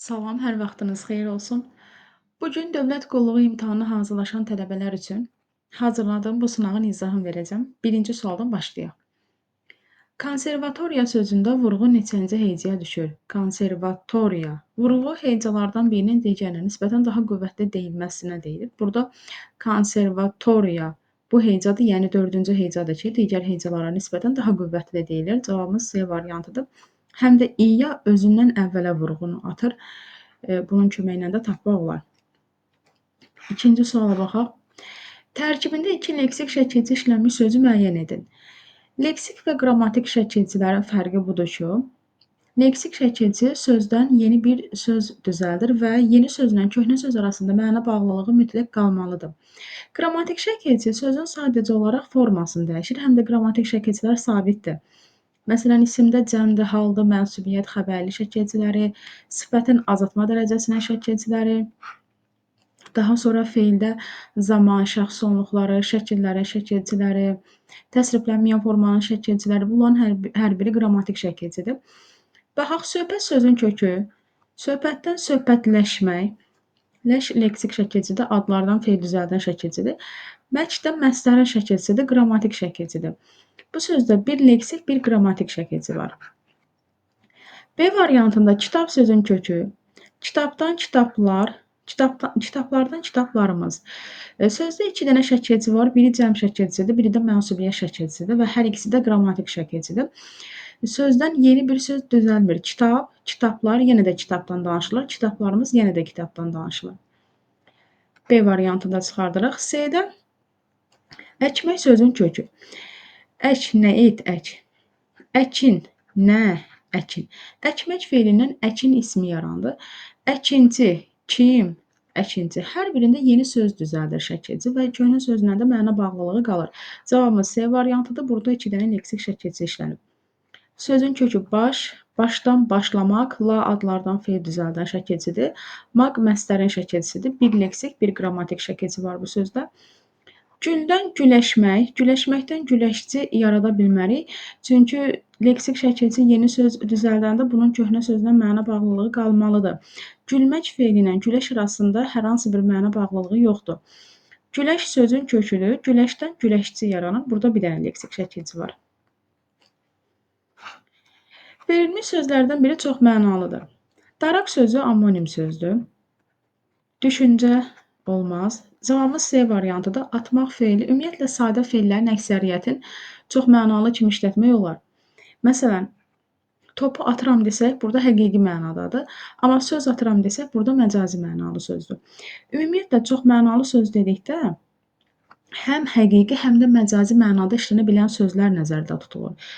Salam, hər vaxtınız xeyir olsun. Bu gün dövlət qulluğu imtahanına hazırlaşan tələbələr üçün hazırladığım bu sınağın izahını verəcəm. Birinci sualdan başlayaq. Konservatoriya sözündə vurğu neçənci hecaya düşür? Konservatoriya. Vurğu hecalardan birinin digərinə nisbətən daha qüvvətli deyilməsinə deyilir. Burada konservatoriya bu hecadır, yəni dördüncü hecadır ki, digər hecalara nisbətən daha qüvvətli deyilir. Cavabımız C variantıdır. Həm də İya özündən əvvələ vurğunu atır. Bunun köməyi ilə də tapmaq olar. İkinci suala baxaq. Tərkibində iki leksik şəkilçi işlənmiş sözü müəyyən edin. Leksik və qrammatik şəkilçilərin fərqi budur ki, leksik şəkilçi sözdən yeni bir söz düzəldir və yeni sözlə köhnə söz arasında məna bağlılığı mütləq qalmalıdır. Qrammatik şəkilçi sözün sadəcə olaraq formasını dəyişir, həm də qrammatik şəkilçilər sabitdir. Məsələn, isimdə cəmdir, haldır, mənsubiyyət, xəbərli şəkilçiləri, sifətin azaltma dərəcəsinin şəkilçiləri, daha sonra feildə zaman, şəxs sonluqları, şəkillərin şəkilçiləri, təsriflənməyən formanın şəkilçiləri, bunların hər biri qrammatik şəkilçidir. Baxaq, söhbət sözün kökü, söhbətdən söhbətləşmək, ləş leksik şəkilçidir, adlardan feil düzəldən şəkilçidir. Mək də məslərin şəkilçisidir, qrammatik şəkilçidir. Bu sözdə bir leksik, bir qrammatik şəkilçi var. B variantında kitab sözün kökü, kitabdan kitablar, kitablardan kitablarımız. Sözdə iki dənə şəkilçi var. Biri cəm şəkilçidir, biri də mənsubiyyət şəkilçidir və hər ikisi də qrammatik şəkilçidir. Sözdən yeni bir söz düzəlmir. Kitab, kitablar yenə də kitabdan danışılır. Kitablarımız yenə də kitabdan danışılır. B variantında çıxardırıq. C-də əkmək sözün kökü. Ək, nə et, ək. Əkin, nə, əkin. Əkmək feilindən əkin ismi yarandı. Əkinçi, kim, əkinçi. Hər birində yeni söz düzəldir şəkilçi və köhnə sözlə də məna bağlılığı qalır. Cavabımız C variantıdır. Burada iki dənə leksik şəkilçi işlənib. Sözün kökü baş, başdan başlamaq, la adlardan feil düzəldən şəkilçidir. Maq məslərin şəkilçisidir. Bir leksik, bir qrammatik şəkilçi var bu sözdə. Güldən güləşmək, güləşməkdən güləşçi yarada bilmərik. Çünki leksik şəkilçi yeni söz düzəldəndə bunun köhnə sözlə məna bağlılığı qalmalıdır. Gülmək feili ilə güləş arasında hər hansı bir məna bağlılığı yoxdur. Güləş sözün köküdür. Güləşdən güləşçi yaranır. Burada bir dənə leksik şəkilçi var. Verilmiş sözlərdən biri çox mənalıdır. Daraq sözü amonim sözdür. Düşüncə olmaz. Cavabımız C variantıdır. Atmaq feili. Ümumiyyətlə, sadə feillərin əksəriyyətin çox mənalı kimi işlətmək olar. Məsələn, topu atıram desək, burada həqiqi mənadadır. Amma söz atıram desək, burada məcazi mənalı sözdür. Ümumiyyətlə, çox mənalı söz dedikdə, həm həqiqi, həm də məcazi mənada işlənə bilən sözlər nəzərdə tutulur.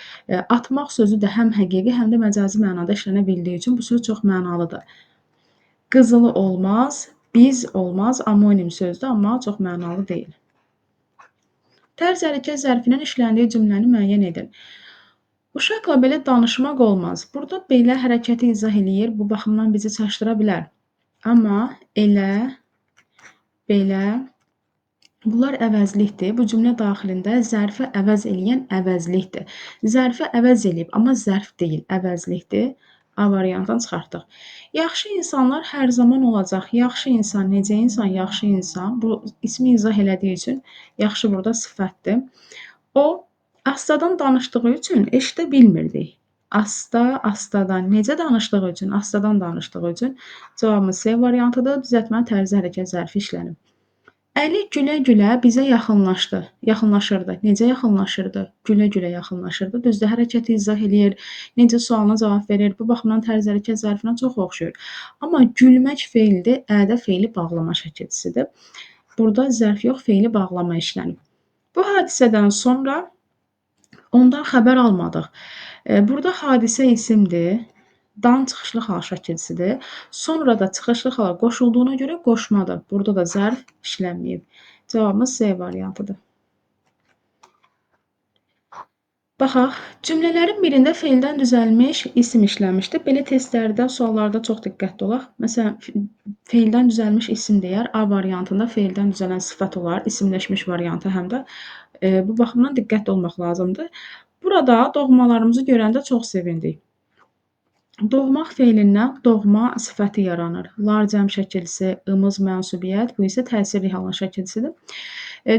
Atmaq sözü də həm həqiqi, həm də məcazi mənada işlənə bildiyi üçün bu söz çox mənalıdır. Qızılı olmaz. Biz olmaz, amonim sözdür, amma çox mənalı deyil. Tərz hərəkət zərfinin işləndiyi cümləni müəyyən edin. Uşaqla belə danışmaq olmaz. Burada belə hərəkəti izah eləyir, bu baxımdan bizi çaşdıra bilər. Amma elə, belə, bunlar əvəzlikdir. Bu cümlə daxilində zərfi əvəz eləyən əvəzlikdir. Zərfi əvəz eləyib, amma zərf deyil, əvəzlikdir. A variantını çıxartdıq. Yaxşı insanlar hər zaman olacaq. Yaxşı insan, necə insan? Yaxşı insan. Bu ismi izah elədiyi üçün yaxşı burada sifətdir. O, astadan danışdığı üçün eşidə bilmirdik. Asta, astadan. Necə danışdığı üçün? Astadan danışdığı üçün. Cavabımız C variantıdır. Düzəltmə tərzi hərəkət zərfi işlənib. Əli gülə-gülə bizə yaxınlaşdı. Yaxınlaşırdı. Necə yaxınlaşırdı? Gülə-gülə yaxınlaşırdı. Düzdür, hərəkəti izah eləyir, necə sualına cavab verir. Bu baxımdan tərz hərəkət zərfinə çox oxşuyur. Amma gülmək feildir, ədə feili bağlama şəkilçisidir. Burada zərf yox, feili bağlama işlənib. Bu hadisədən sonra ondan xəbər almadıq. Burada hadisə isimdir. Dan çıxışlı hal şəkilçisidir. Sonra da çıxışlı hala qoşulduğuna görə qoşmadır. Burada da zərf işlənməyib. Cavabımız C variantıdır. Baxaq, cümlələrin birində feildən düzəlmiş isim işlənmişdir. Belə testlərdə, suallarda çox diqqətli olaq. Məsələn, feildən düzəlmiş isim deyər. A variantında feildən düzələn sifət olar, isimləşmiş variantı həm də. Bu baxımdan diqqətli olmaq lazımdır. Burada doğmalarımızı görəndə çox sevindik. Doğmaq feilindən doğma sifəti yaranır. Lar cəm şəkilçisi, ımız mənsubiyyət, bu isə təsirli halın şəkilçisidir.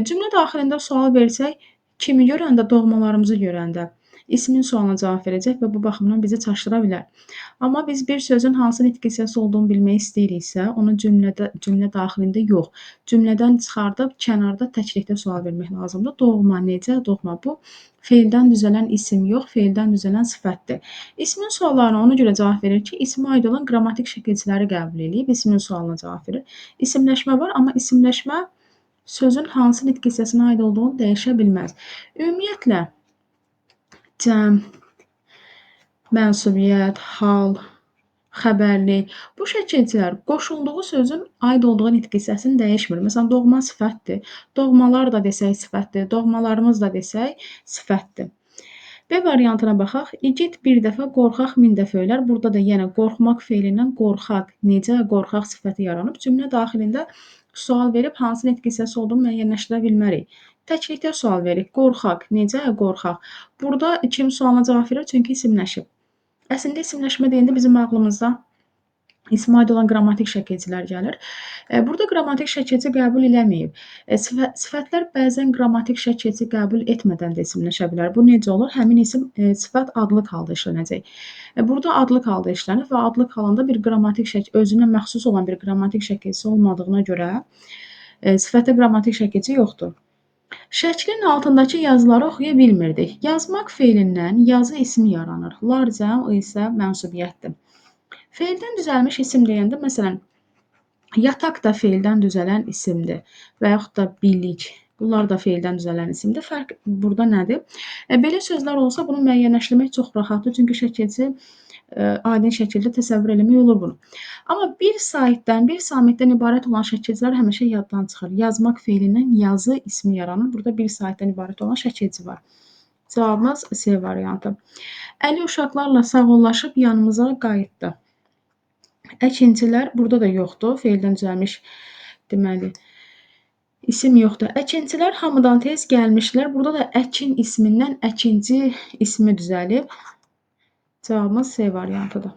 Cümlə daxilində sual versək, kimi görəndə, doğmalarımızı görəndə ismin sualına cavab verəcək və bu baxımdan bizi çaşdıra bilər. Amma biz bir sözün hansı nitq hissəsi olduğunu bilmək istəyiriksə, onu cümlə daxilində yox, cümlədən çıxardıb kənarda təklikdə sual vermək lazımdır. Doğma necə? Doğma bu feildən düzələn isim yox, feildən düzələn sifətdir. İsmin suallarına ona görə cavab verir ki, ismə aid olan qrammatik şəkilçiləri qəbul eləyib, ismin sualına cavab verir. İsimləşmə var, amma isimləşmə sözün hansı nitq hissəsinə aid olduğunu dəyişə bilməz. Ümumiyyətlə, cəm, mənsubiyyət, hal, xəbərlik bu şəkilçilər qoşulduğu sözün aid olduğu nitq hissəsini dəyişmir. Məsələn, doğma sifətdir, doğmalar da desək sifətdir, doğmalarımız da desək sifətdir. B variantına baxaq. İgid bir dəfə, qorxaq min dəfə ölər. Burada da yenə qorxmaq feilindən qorxaq, necə qorxaq sifəti yaranıb. Cümlə daxilində sual verib hansı nitq hissəsi olduğunu müəyyənləşdirə bilmərik. Təklikdə sual veririk. Qorxaq, necə qorxaq? Burada kim sualına cavab verir? Çünki isimləşib. Əslində isimləşmə deyəndə bizim ağlımızda ismə aid olan qrammatik şəkilçilər gəlir. Burada qrammatik şəkilçi qəbul eləməyib. Sifətlər bəzən qrammatik şəkilçi qəbul etmədən də isimləşə bilər. Bu necə olur? Həmin isim sifət adlıq halda işlənəcək. Burada adlıq halda işlənir və adlıq halında bir qrammatik şəkil, özünə məxsus olan bir qrammatik şəkilçisi olmadığına görə sifətə qrammatik şəkilçi yoxdur. Şəklin altındakı yazıları oxuya bilmirdik. Yazmaq feilindən yazı ismi yaranır. Lar cəm isə mənsubiyyətdir. Feildən düzəlmiş isim deyəndə, məsələn, yataq da feildən düzələn isimdir və yaxud da bilik. Bunlar da feildən düzələn isimdir. Fərq burada nədir? Belə sözlər olsa bunu müəyyənləşdirmək çox rahatdır. Çünki şəkilçi aydın şəkildə təsəvvür eləmək olur bunu. Amma bir saitdən, bir samitdən ibarət olan şəkilçilər həmişə yaddan çıxır. Yazmaq feilindən yazı ismi yaranır. Burada bir saitdən ibarət olan şəkilçi var. Cavabımız C variantı. Əli uşaqlarla sağollaşıb yanımıza qayıtdı. Əkinçilər burada da yoxdur. Feildən düzəlmiş deməli isim yoxdur. Əkinçilər hamıdan tez gəlmişlər. Burada da əkin ismindən əkinci ismi düzəlib. Cavabımız C variantıdır.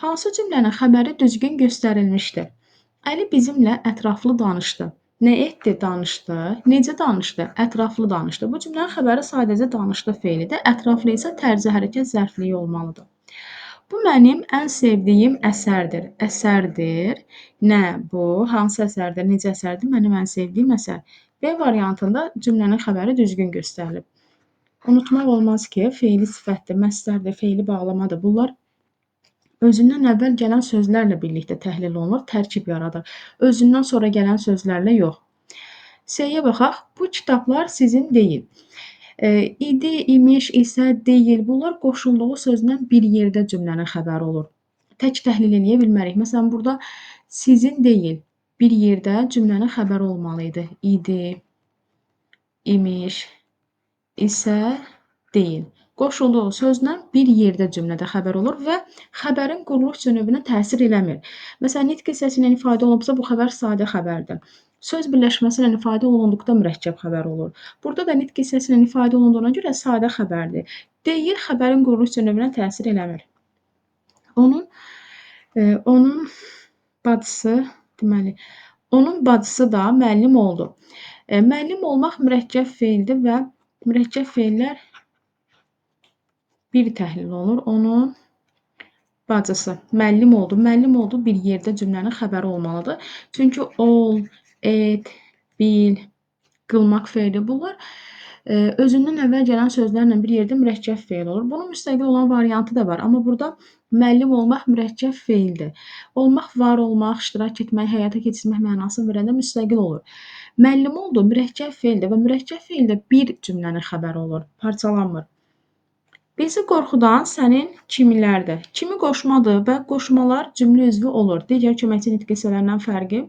Hansı cümlənin xəbəri düzgün göstərilmişdir? Əli bizimlə ətraflı danışdı. Nə etdi? Danışdı. Necə danışdı? Ətraflı danışdı. Bu cümlənin xəbəri sadəcə danışdı feilidir. Ətraflı isə tərzi hərəkət zərfliyi olmalıdır. Bu mənim ən sevdiyim əsərdir. Əsərdir. Nə bu? Hansı əsərdir? Necə əsərdir? Mənim ən sevdiyim əsər. B variantında cümlənin xəbəri düzgün göstərilib. Unutmaq olmaz ki, feili sifətdir, məstərdir, feili bağlamadır. Bunlar özündən əvvəl gələn sözlərlə birlikdə təhlil olunur, tərkib yaradır. Özündən sonra gələn sözlərlə yox. C-yə baxaq. Bu kitablar sizin deyil. İdi, imiş, isə, deyil. Bunlar qoşulduğu sözlə bir yerdə cümlənin xəbəri olur. Tək təhlil eləyə bilmərik. Məsələn, burada sizin deyil, bir yerdə cümlənin xəbəri olmalı idi. İdi, imiş, isə, deyil. Qoşulduğu sözlə bir yerdə cümlədə xəbər olur və xəbərin quruluş növünə təsir eləmir. Məsələn, nitq hissəsi ilə ifadə olunubsa, bu xəbər sadə xəbərdir. Söz birləşməsi ilə ifadə olunduqda mürəkkəb xəbər olur. Burada da nitq hissəsi ilə ifadə olunduğuna görə sadə xəbərdir. Deyil, xəbərin quruluş növünə təsir eləmir. Onun bacısı, deməli, onun bacısı da müəllim oldu. Müəllim olmaq mürəkkəb feildir və mürəkkəb feillər bir təhlil olunur. Onun bacısı müəllim oldu. Müəllim oldu bir yerdə cümlənin xəbəri olmalıdır. Çünki ol, et, bil, qılmaq feili bunlar özündən əvvəl gələn sözlərlə bir yerdə mürəkkəb feil olur. Bunun müstəqil olan variantı da var. Amma burada müəllim olmaq mürəkkəb feildir. Olmaq, var olmaq, iştirak etmək, həyata keçirmək mənasını verəndə müstəqil olur. Müəllim oldu mürəkkəb feildir və mürəkkəb feildə bir cümlənin xəbəri olur, parçalanmır. Bizi qorxudan sənin kimilərdir? Kimi qoşmadır və qoşmalar cümlə üzvü olur. Digər köməkçi nitq hissələrindən fərqi,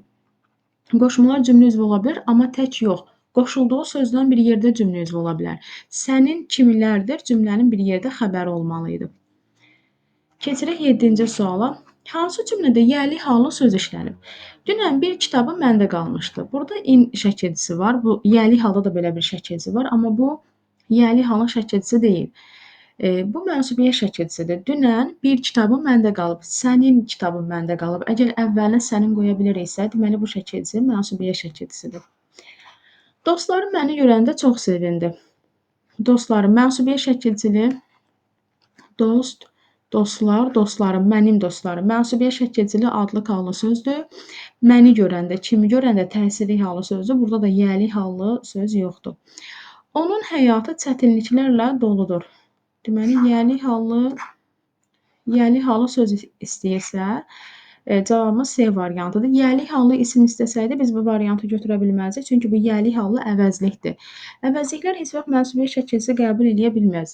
qoşmalar cümlə üzvü ola bilər, amma tək yox. Qoşulduğu sözdən bir yerdə cümlə üzvü ola bilər. Sənin kimilərdir cümlənin bir yerdə xəbəri olmalı idi. Keçirik 7-ci suala. Hansı cümlədə yəli hallı söz işlənib? Dünən bir kitabı məndə qalmışdı. Burada in şəkilçisi var. Bu yəli halda da belə bir şəkilçi var, amma bu yəli halın şəkilçisi deyil. Bu mənsubiyyət şəkilçisidir. Dünən bir kitabım məndə qalıb, sənin kitabın məndə qalıb. Əgər əvvəlinə sənin qoya biliriksə, deməli bu şəkilçi mənsubiyyət şəkilçisidir. Dostlarım məni görəndə çox sevindi. Dostlarım, mənsubiyyət şəkilçili, dost, dostlar, dostlarım, mənim dostlarım. Mənsubiyyət şəkilçili adlıq hallı sözdür. Məni görəndə, kimi görəndə təsirli hallı sözdür. Burada da yəlik hallı söz yoxdur. Onun həyatı çətinliklərlə doludur. Deməli, yəlik hallı söz istəyirsə, cavabımız C variantıdır. Yəlik hallı isim istəsəydi biz bu variantı götürə bilməzdik. Çünki bu yəlik hallı əvəzlikdir. Əvəzliklər heç vaxt mənsubiyyət şəkilçisi qəbul eləyə bilməz.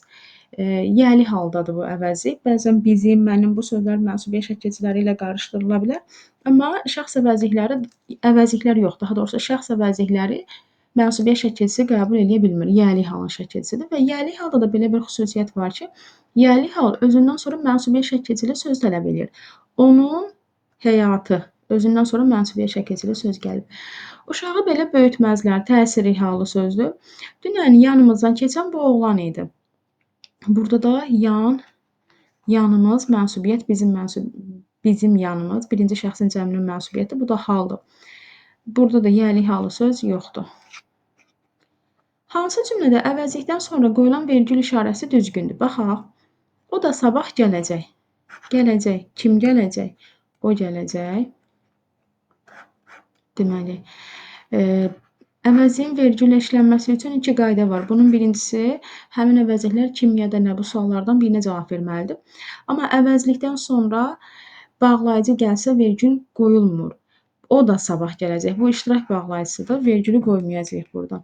Yəlik haldadır bu əvəzlik. Bəzən bizim, mənim bu sözlər mənsubiyyət şəkilçiləri ilə qarışdırıla bilər. Amma şəxs əvəzlikləri, əvəzliklər yox, daha doğrusu şəxs əvəzlikləri mənsubiyyət şəkilçisi qəbul eləyə bilmir. Yəlik halın şəkilçisidir və yəlik halda da belə bir xüsusiyyət var ki, yəlik hal özündən sonra mənsubiyyət şəkilçili söz tələb eləyir. Onun həyatı, özündən sonra mənsubiyyət şəkilçili söz gəlib. Uşağı belə böyütməzlər, təsirli hallı sözdür. Dünən yanımızdan keçən bu oğlan idi. Burada da yanımız, mənsubiyyət bizim yanımız, birinci şəxsin cəminin mənsubiyyəti, bu da haldır. Burada da yəlik hallı söz yoxdur. Hansı cümlədə əvəzlikdən sonra qoyulan vergül işarəsi düzgündür? Baxaq. O da sabah gələcək. Gələcək. Kim gələcək? O gələcək. Deməli, əvəzliyin vergüllə işlənməsi üçün iki qayda var. Bunun birincisi, həmin əvəzliklər kim ya da nə bu suallardan birinə cavab verməlidir. Amma əvəzlikdən sonra bağlayıcı gəlsə vergül qoyulmur. O da sabah gələcək. Bu iştirak bağlayıcısıdır. Vergülü qoymayacağıq burada.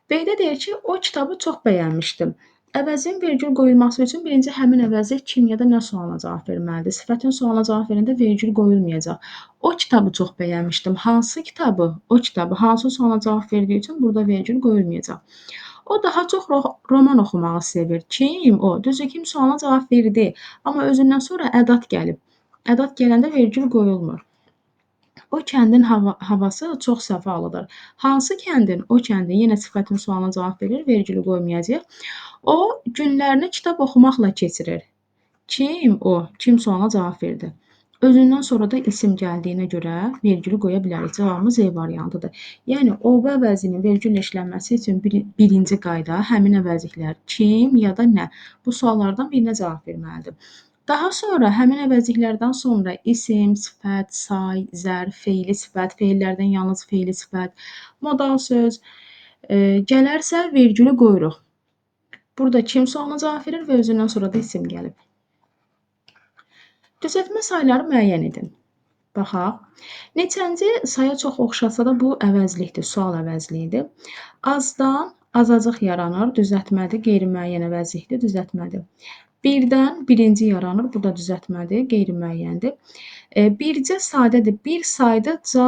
B-də deyir ki, o kitabı çox bəyənmişdim. Əvəzin vergül qoyulması üçün birinci həmin əvəzlik kim ya da nə sualına cavab verməlidir. Sifətin sualına cavab verəndə vergül qoyulmayacaq. O kitabı çox bəyənmişdim. Hansı kitabı? O kitabı. Hansı sualına cavab verdiyi üçün burada vergül qoyulmayacaq. O daha çox roman oxumağı sevir. Kim o? Düzdür, kim sualına cavab verdi. Amma özündən sonra ədat gəlib. Ədat gələndə vergül qoyulmur. O kəndin havası çox səfalıdır. Hansı kəndin? O kəndin. Yenə sifətin sualına cavab verir, vergülü qoymayacaq. O, günlərini kitab oxumaqla keçirir. Kim o? Kim sualına cavab verdi. Özündən sonra da isim gəldiyinə görə vergülü qoya bilərik. Cavabımız E variantıdır. Yəni, o bu əvəzinin vergüllə işlənməsi üçün birinci qayda həmin əvəzliklər kim ya da nə? Bu suallardan birinə cavab verməlidir. Daha sonra həmin əvəzliklərdən sonra isim, sifət, say, zərf, feili sifət, feillərdən yalnız feili sifət, modal söz gələrsə vergülü qoyuruq. Burada kim sualına cavab verir və özündən sonra da isim gəlib. Düzəltmə sayları müəyyən edin. Baxaq. Neçənci saya çox oxşasa da bu əvəzlikdir, sual əvəzliyidir. Azdan azacıq yaranır, düzəltmədir, qeyri-müəyyən əvəzlikdir, düzəltmədir. Birdən birinci yaranır, bu da düzəltmədir, qeyri-müəyyəndir. Bircə sadədir, bir sayda ca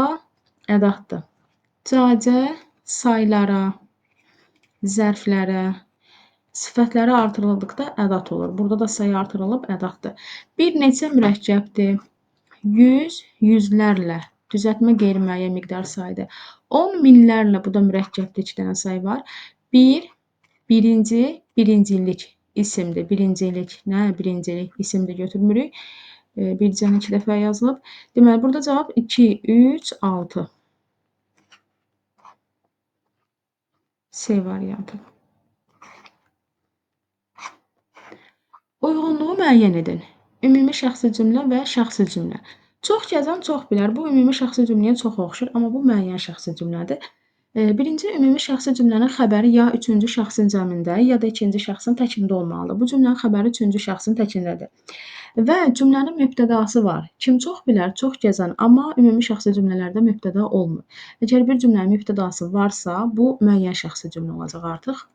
ədatdır. Cacə saylara, zərflərə, sifətlərə artırıldıqda ədat olur. Burada da sayı artırılıb ədatdır. Bir neçə mürəkkəbdir. 100, yüzlərlə, düzəltmə qeyri-müəyyən miqdar sayıdır. 10 minlərlə, bu da mürəkkəbdir, 2 dənə say var. 1, birinci, birincilik isimdir. Birincilik, nə? Birincilik isimdir götürmürük. Bircəni 2 dəfə yazılıb. Deməli, burada cavab 2, 3, 6. C variantı. Uyğunluğu müəyyən edin. Ümumi şəxsi cümlə və şəxsi cümlə. Çox gəzən çox bilər. Bu ümumi şəxsi cümləyə çox oxşur, amma bu müəyyən şəxsi cümlədir. Birinci ümumi şəxsi cümlənin xəbəri ya üçüncü şəxsin cəmində, ya da ikinci şəxsin təkində olmalıdır. Bu cümlənin xəbəri üçüncü şəxsin təkindədir. Və cümlənin mübtədası var. Kim çox bilər, çox gəzən, amma ümumi şəxsi cümlələrdə mübtəda olmur. Əgər bir cümlənin mübtədası varsa, bu müəyyən şəxsi cümlə olacaq artıq.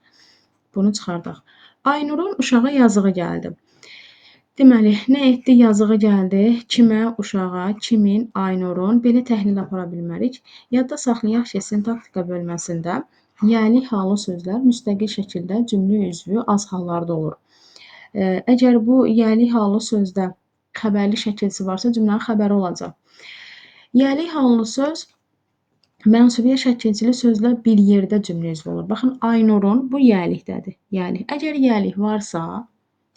Bunu çıxardaq. Aynurun uşağa yazığı gəldi. Deməli, nə etdi? Yazığı gəldi. Kimə? Uşağa. Kimin? Aynurun. Belə təhlil apara bilmərik. Yadda saxlayaq ki, sintaktika bölməsində yəlik hallı sözlər müstəqil şəkildə cümlə üzvü az hallarda olur. Əgər bu yəlik hallı sözdə xəbərli şəkilçisi varsa, cümlənin xəbəri olacaq. Yəlik hallı söz mənsubiyyət şəkilçili sözlə bir yerdə cümlə üzvü olur. Baxın, Aynurun bu yəlikdədir. Yəlik. Əgər yəlik varsa,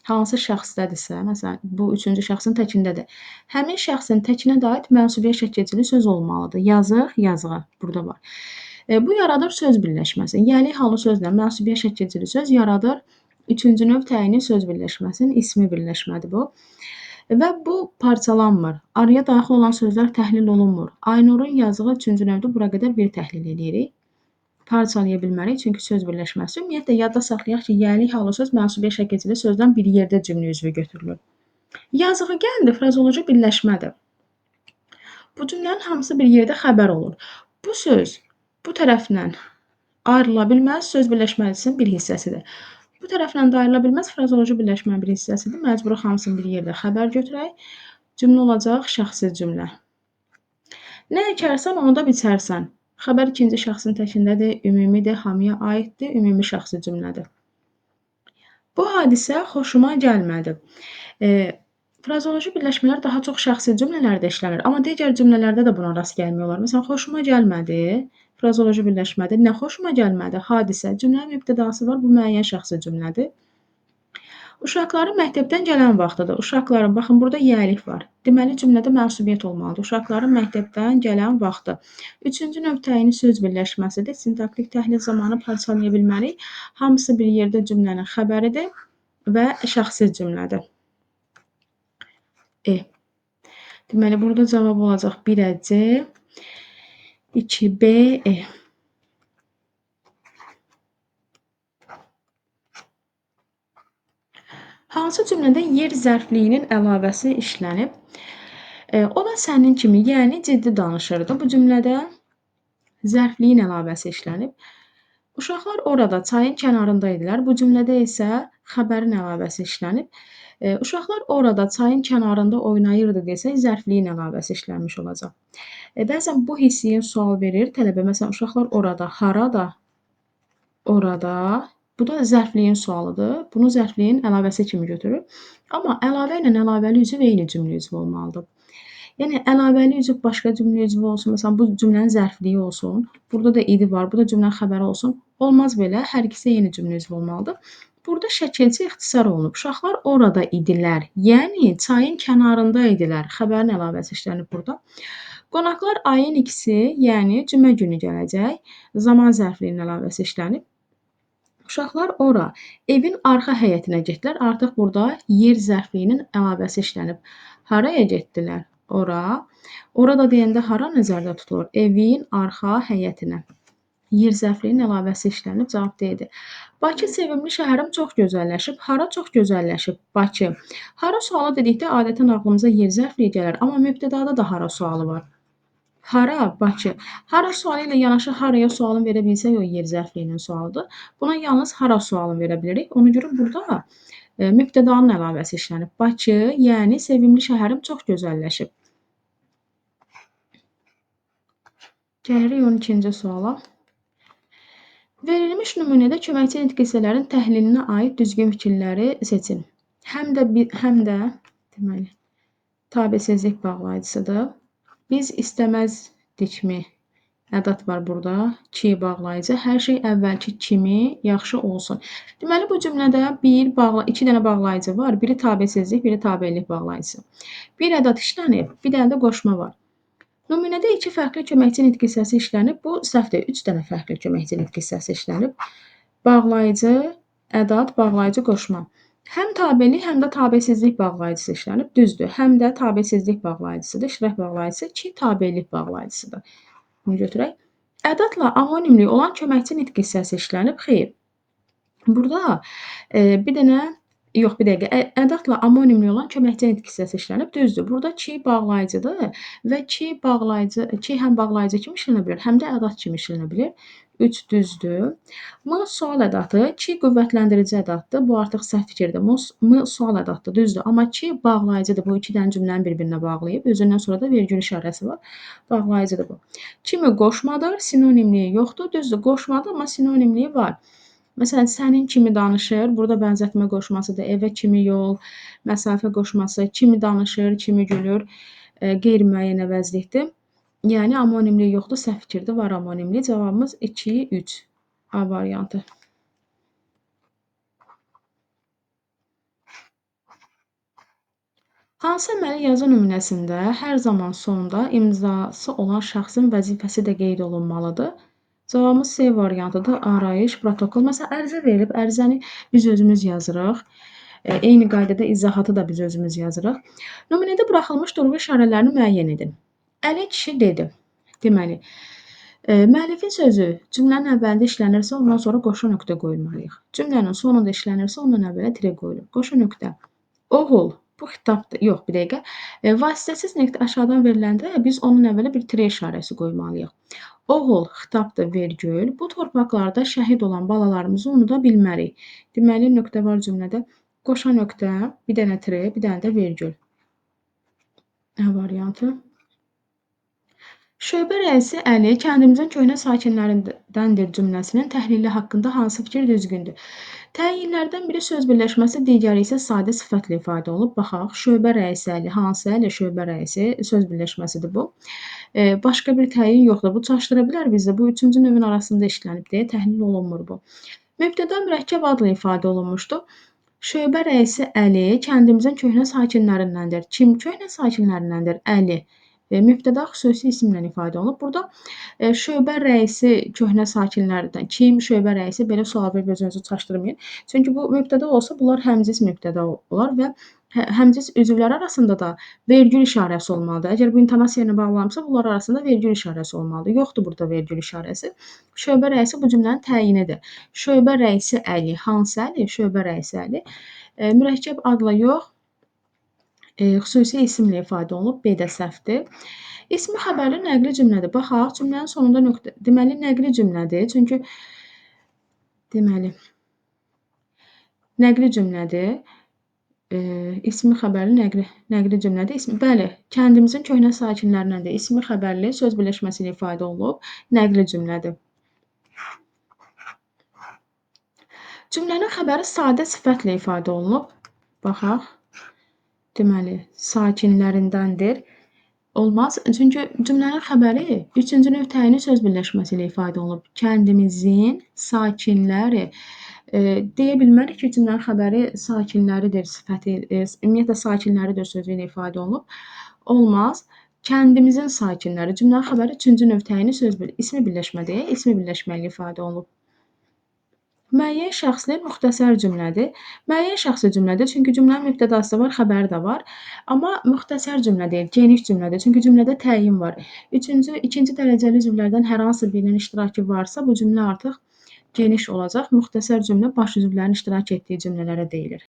Hansı şəxsdədirsə, məsələn, bu üçüncü şəxsin təkindədir. Həmin şəxsin təkinə də aid mənsubiyyət şəkilçili söz olmalıdır. Yazıq, yazığa burada var. Bu yaradır söz birləşməsi. Yəlik halı sözlə mənsubiyyət şəkilçili söz yaradır. Üçüncü növ təyini söz birləşməsinin ismi birləşmədir bu. Və bu parçalanmır. Araya daxil olan sözlər təhlil olunmur. Aynurun yazığı üçüncü növdür. Bura qədər bir təhlil edirik. Parçalaya bilmərik, çünki söz birləşməsi. Ümumiyyətlə, yadda saxlayaq ki, yəlik halı söz mənsubiyyət şəkilçili sözdən bir yerdə cümlə üzvü götürülür. Yazığı gəldi, frazoloji birləşmədir. Bu cümlənin hamısı bir yerdə xəbər olur. Bu söz bu tərəflə ayrıla bilməz, söz birləşməsinin bir hissəsidir. Bu tərəflə də ayrıla bilməz, frazoloji birləşmənin bir hissəsidir. Məcburuq hamısını bir yerdə xəbər götürək. Cümlə olacaq şəxsi cümlə. Nə əkərsən, onu da biçərsən. Xəbər ikinci şəxsin təkindədir, ümumidir, hamıya aiddir, ümumi şəxsi cümlədir. Bu hadisə xoşuma gəlmədi. Frazoloji birləşmələr daha çox şəxsi cümlələrdə işlənir, amma digər cümlələrdə də buna rast gəlmək olar. Məsələn, xoşuma gəlmədi, frazoloji birləşmədir. Nə xoşuma gəlmədi? Hadisə. Cümlənin mübtədası var, bu müəyyən şəxsi cümlədir. Uşaqların məktəbdən gələn vaxtıdır. Uşaqların, baxın, burada yəlik var. Deməli, cümlədə mənsubiyyət olmalıdır. Uşaqların məktəbdən gələn vaxtı. Üçüncü növ təyini söz birləşməsidir. Sintaktik təhlil zamanı parçalaya bilmərik. Hamısı bir yerdə cümlənin xəbəridir və şəxsi cümlədir. E. Deməli, burada cavab olacaq 1-ə C, 2B, E. Hansı cümlədə yer zərfliyinin əlavəsi işlənib? O da sənin kimi, yəni ciddi danışırdı. Bu cümlədə zərfliyin əlavəsi işlənib. Uşaqlar orada çayın kənarında idilər. Bu cümlədə isə xəbərin əlavəsi işlənib. Uşaqlar orada çayın kənarında oynayırdı desək, zərfliyin əlavəsi işlənmiş olacaq. Bəzən bu hissiyin sual verir tələbə. Məsələn, uşaqlar orada, harada, orada. Bu da zərfliyin sualıdır. Bunu zərfliyin əlavəsi kimi götürür. Amma əlavə ilə əlavəli üzv eyni cümlə üzvü olmalıdır. Yəni, əlavəli üzv başqa cümlə üzvü olsun. Məsələn, bu cümlənin zərfliyi olsun. Burada da idi var, bu da cümlənin xəbəri olsun. Olmaz belə, hər ikisi eyni cümlə üzvü olmalıdır. Burada şəkilçi ixtisar olunub. Uşaqlar orada idilər. Yəni, çayın kənarında idilər. Xəbərin əlavəsi işlənib burada. Qonaqlar ayın ikisi, yəni cümə günü gələcək. Zaman zərfliyinin əlavəsi işlənib. Uşaqlar ora, evin arxa həyətinə getdilər. Artıq burada yer zərfliyinin əlavəsi işlənib. Haraya getdilər? Ora. Orada deyəndə hara nəzərdə tutulur? Evin arxa həyətinə. Yer zərfliyinin əlavəsi işlənib, cavab D-dir. Bakı sevimli şəhərim çox gözəlləşib. Hara çox gözəlləşib? Bakı. Hara sualı dedikdə adətən ağlımıza yer zərfliyi gəlir, amma mübtədada da hara sualı var. Hara? Bakı. Hara sualı ilə yanaşı haraya sualını verə bilsək, o yer zərfliyinin sualıdır. Buna yalnız hara sualını verə bilirik. Ona görə burada mübtədanın əlavəsi işlənib. Bakı, yəni sevimli şəhərim çox gözəlləşib. Gəlirik 12-ci suala. Verilmiş nümunədə köməkçi nitq hissələrin təhlilinə aid düzgün fikirləri seçin. Həm də deməli, tabesizlik bağlayıcısıdır. Biz istəməzdikmi? Ədat var burada. Ki bağlayıcı. Hər şey əvvəlki kimi yaxşı olsun. Deməli, bu cümlədə iki dənə bağlayıcı var. Biri tabesizlik, biri tabelik bağlayıcısı. Bir ədat işlənib, bir dənə də qoşma var. Nümunədə iki fərqli köməkçi nitq hissəsi işlənib. Bu səhvdir. Üç dənə fərqli köməkçi nitq hissəsi işlənib. Bağlayıcı, ədat, bağlayıcı, qoşma. Həm tabelik, həm də tabesizlik bağlayıcısı işlənib. Düzdür. Həm də tabesizlik bağlayıcısıdır, iştirak bağlayıcısı ki, tabelik bağlayıcısıdır. Bunu götürək. Ədatla amonimlik olan köməkçi nitq hissəsi işlənib. Xeyr. Burada bir dənə, yox, bir dəqiqə. Ədatla amonimlik olan köməkçi nitq hissəsi işlənib. Düzdür. Burada ki bağlayıcıdır və ki bağlayıcı, ki həm bağlayıcı kimi işlənə bilər, həm də ədat kimi işlənə bilər. 3 düzdür. M sual ədatı, ki qüvvətləndirici ədatdır. Bu artıq səhv fikirdir. M sual ədatdır, düzdür. Amma ki bağlayıcıdır. Bu iki dənə cümləni bir-birinə bağlayıb. Özündən sonra da vergül işarəsi var. Bağlayıcıdır bu. Kimi qoşmadır, sinonimliyi yoxdur. Düzdür, qoşmadır, amma sinonimliyi var. Məsələn, sənin kimi danışır, burada bənzətmə qoşmasıdır, evə kimi yol, məsafə qoşması, kimi danışır, kimi gülür, qeyri-müəyyən əvəzlikdir. Yəni, amonimlik yoxdur, səhv fikirdir, var amonimlik. Cavabımız 2, 3 A variantı. Hansı əməli yazı nümunəsində hər zaman sonda imzası olan şəxsin vəzifəsi də qeyd olunmalıdır? Cavabımız C variantıdır. Arayış, protokol. Məsələn, ərizə verilib, ərizəni biz özümüz yazırıq. Eyni qaydada izahatı da biz özümüz yazırıq. Nümunədə buraxılmış durğu işarələrini müəyyən edin. Əli kişi dedi. Deməli, müəllifin sözü cümlənin əvvəlində işlənirsə, ondan sonra qoşa nöqtə qoymalıyıq. Cümlənin sonunda işlənirsə, ondan əvvələ tire qoyulur. Qoşa nöqtə. Oğul. Bu xitabdır. Yox, bir dəqiqə. Vasitəsiz nöqtə aşağıdan veriləndə biz onun əvvələ bir tire işarəsi qoymalıyıq. Oğul xitabdır, vergül. Bu torpaqlarda şəhid olan balalarımızı unuda bilmərik. Deməli, nöqtə var cümlədə. Qoşa nöqtə, bir dənə tire, bir dənə də vergül. A variantı. Şöbə rəisi Əli kəndimizin köhnə sakinlərindəndir cümləsinin təhlili haqqında hansı fikir düzgündür? Təyinlərdən biri söz birləşməsi, digəri isə sadə sifətlə ifadə olunub. Baxaq, şöbə rəisi Əli, hansı Əli? Şöbə rəisi söz birləşməsidir bu. Başqa bir təyin yoxdur. Bu çaşdıra bilər bizdə. Bu üçüncü növün arasında işlənib deyə təhlil olunmur bu. Mübtəda mürəkkəb adla ifadə olunmuşdur. Şöbə rəisi Əli kəndimizin köhnə sakinlərindəndir. Kim köhnə sakinlərindəndir? Əli. Mübtəda xüsusi isimlə ifadə olunub. Burada şöbə rəisi köhnə sakinlərdən. Kim şöbə rəisi? Belə sual verib özünüzü çaşdırmayın. Çünki bu mübtəda olsa bunlar həmcis mübtəda olar və həmcis üzvləri arasında da vergül işarəsi olmalıdır. Əgər bu intonasiya ilə bağlanmışsa, bunlar arasında vergül işarəsi olmalıdır. Yoxdur burada vergül işarəsi. Şöbə rəisi bu cümlənin təyinidir. Şöbə rəisi Əli. Hansı Əli? Şöbə rəisi Əli. Mürəkkəb adla yox, xüsusi isimlə ifadə olunub. B də səhvdir. İsmi xəbərli nəqli cümlədir. Baxaq, cümlənin sonunda nöqtə. Deməli, nəqli cümlədir. Çünki deməli, nəqli cümlədir. İsmi xəbərli nəqli cümlədir. İsmi, bəli, kəndimizin köhnə sakinlərindəndir. İsmi xəbərli söz birləşməsi ilə ifadə olunub. Nəqli cümlədir. Cümlənin xəbəri sadə sifətlə ifadə olunub. Baxaq. Deməli, sakinlərindəndir. Olmaz. Çünki cümlənin xəbəri üçüncü növ təyini söz birləşməsi ilə ifadə olunub. Kəndimizin sakinləri. Deyə bilmərik ki, cümlənin xəbəri sakinləridir sifəti, ümumiyyətlə sakinləridir sözü ilə ifadə olunub. Olmaz. Kəndimizin sakinləri. Cümlənin xəbəri üçüncü növ təyini söz ismi birləşmə deyə, ismi birləşmə ilə ifadə olunub. Müəyyən şəxsli müxtəsər cümlədir. Müəyyən şəxsli cümlədir, çünki cümlənin mübtədası da var, xəbəri də var. Amma müxtəsər cümlə deyil, geniş cümlədir. Çünki cümlədə təyin var. Üçüncü, ikinci dərəcəli üzvlərdən hər hansı birinin iştirakı varsa, bu cümlə artıq geniş olacaq. Müxtəsər cümlə baş üzvlərin iştirak etdiyi cümlələrə deyilir.